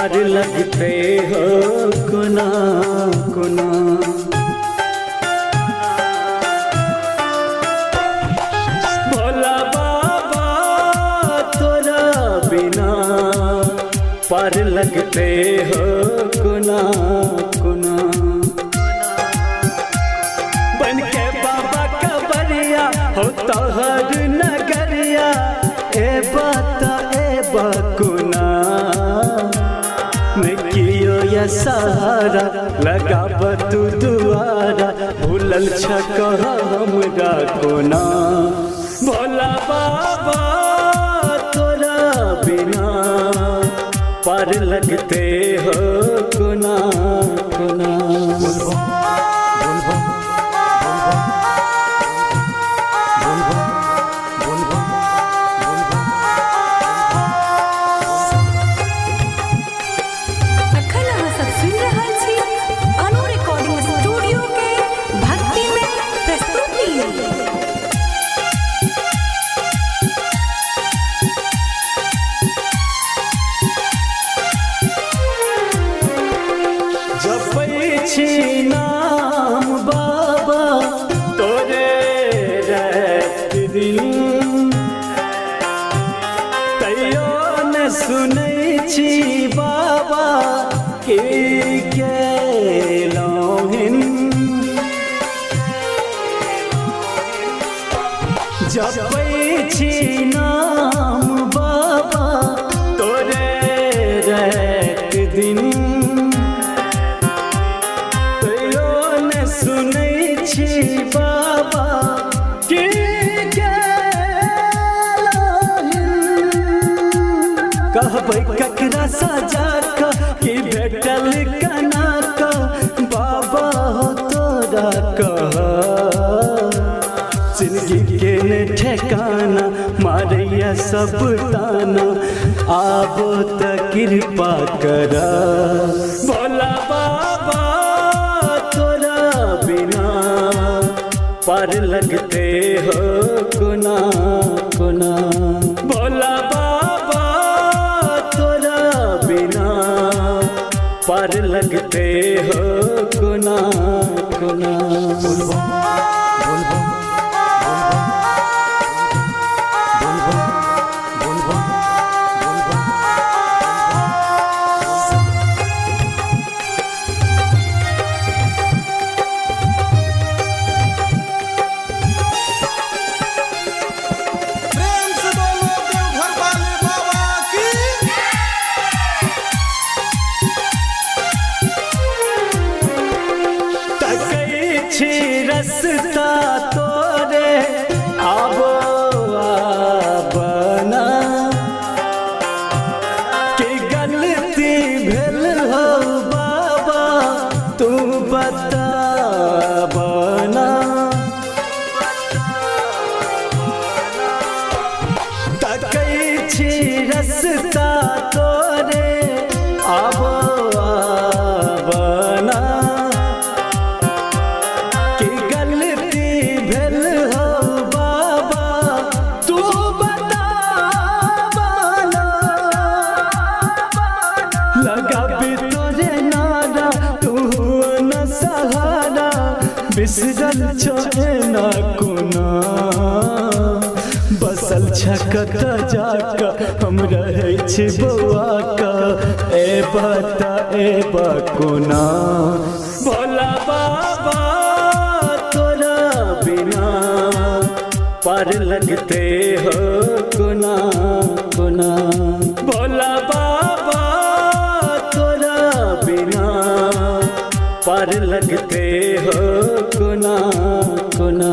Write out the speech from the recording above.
पार लगते हो कोना कोना। भोला बाबा तोरा बिना पार लगते हो कोना कोना। बन के बाबा कबरिया हो तोहर नगरिया, ए बात ए बकुना निकियो या सहारा लगाब तू दुआरा, भूलल छक हमरा कोना। भोला बाबा तोरा बिना पार लगते हो कोना कोना। अखन अहाँ सब सुनि रहल छी अनु रिकॉर्डिंग स्टूडियो के भक्ति में प्रस्तुति। जपै छी नाम बाबा तोरे राति दिन, तैयो न सुनै छी बाबा की केलहुँ। जपै छी नाम बाबा तोरे राति दिन, तैयो न सुनै छी बाबा की केलहुँ। कहबै ककरा सजा क कि भेटल कना क, बाबा हो तोरा कह जिंदगी के न ठिकाना, मारैया सब ताना, आबो त कृपा कर। भोला बाबा तोरा बिना पार लगते हो कोना कोना। भोला बाबा तोरा बिना पार लगते हो कोना कोना। प्रेम से बोलो देवघर वाले बाबा की। तकै छी रस्ता तोरे आबो आबना, की गलती भेल हो बाबा तू बताबना। तकै छी रस्ता तोरे आबो आबना, की गलती भेल हो बाबा तू बताबना। लगाबी तोरे नारा तू न सहारा, बिसरल छो एना कोना। बसल छकत जाक हम रहै छी बौआ का, ए बता ए बकोना। भोला बाबा तोरा बिना पार लगते हो कोना कोना। भोला बाबा तोरा बिना पार लगते हो कोना कोना।